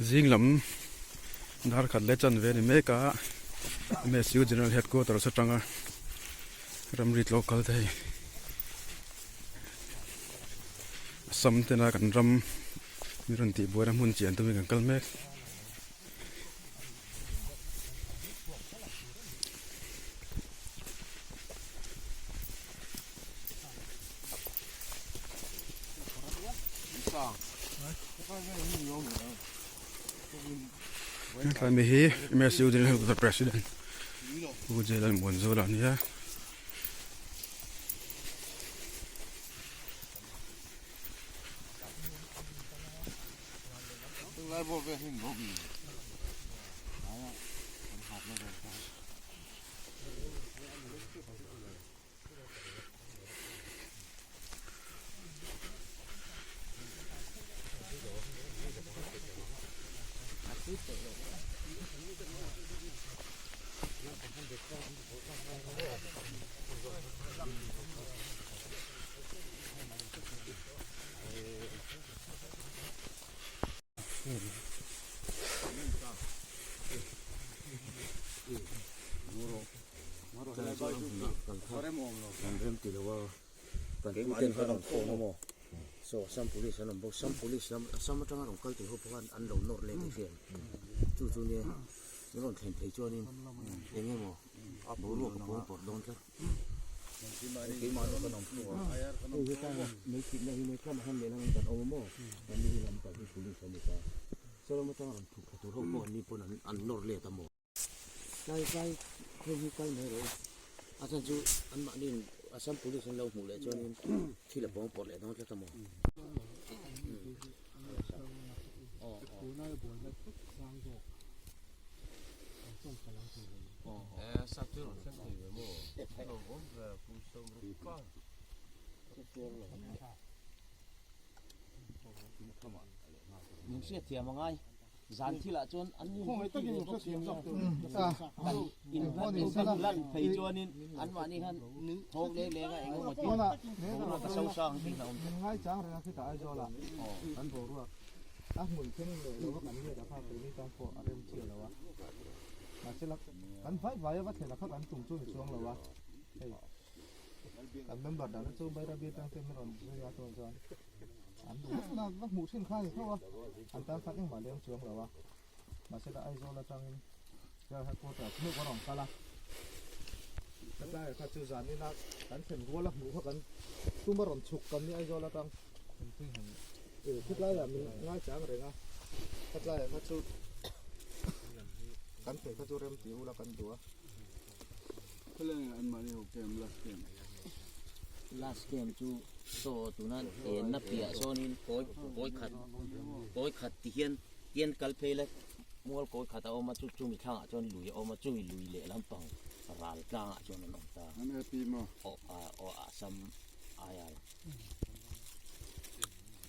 Zing lam dar khat leh chanve a ni mek a, MSU General Headquarters atanga ramri tlawk kal te hei Assam tena kan ram mi rawn tih buaina hmun chian tumin kan kal mek. Tlai mi hi MSU General Headquarter President Pu J Lalmuanzawla a ni a. Saw Assam police an awm bawk Assam police lam Assam atanga rawn kal tur ho pawh khan an lo nawr let a hriat chu chu nia an rawn thlen phei chuanin eng emaw boruak a pawng pawrh dawn tlat. Hei heta mei thitna hi tlama han lehlam an kan awm a maw an ni hi lam kal hi police an ni ta saw lam atanga rawn thuk thla tur ho pawh an ni pawn an nawr let a maw. Tlai tlai hei hi kal mai rawh u a chhan chu an mahni in Assam police an lo hmuh leh chuanin thil a pawng pawrh leh dawn tlat a maw. Min hriatthiam a ngai. Zan thilah chuan an ni kan in lan phei chuanin an mahni khan thawk leng leng a eng emaw tin boruak a so sang tih hlauhawm tlat. Ngai chang reng a khitah Aizawl ah kan boruak a hmun then leh lo a kan let a kha keini tan pawh a rem chiah lo a mahse la kan vai vai a va thlen a kha kan tum chu ni chuang lo a hei kan member dan chu Bairabi atang te min rawn zui a tun chuan An duh vak na va hmuh thin kha a ni tho a, an tan khan engmah leng chuang lo a, mahse la Aizawl atangin General Headquarter ah chu a rawn kal a, hetlaiah kha chu zanin a kan thlen rual a hmuh kha kan tum a rawn chhuk kan ni Aizawl atang e hetlaiah min ngaichang reng a, hetlaiah kha chu kan thei kha chu rem tih ula kan duh a. Last game chu saw tuna enna piah sawnin kawi kawi khat kawi khat ti hian tian kal phei la mual kawi khat a awm a chu chumi thlangah chuan lui a awm a chumi lui leh lampang ral tlangah chuan an awm ta aw aw Assam aia.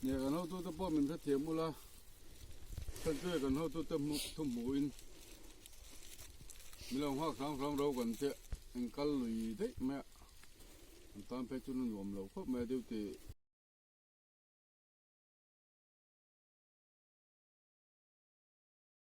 Nia kan hotute pawh min hrethiam ula hretve kan hotute thuhmuhin. Milo nghak hrang hrang ro kan che eng kal lui daih mai a, an tan phei chu na nuam lo khawp mai a duty.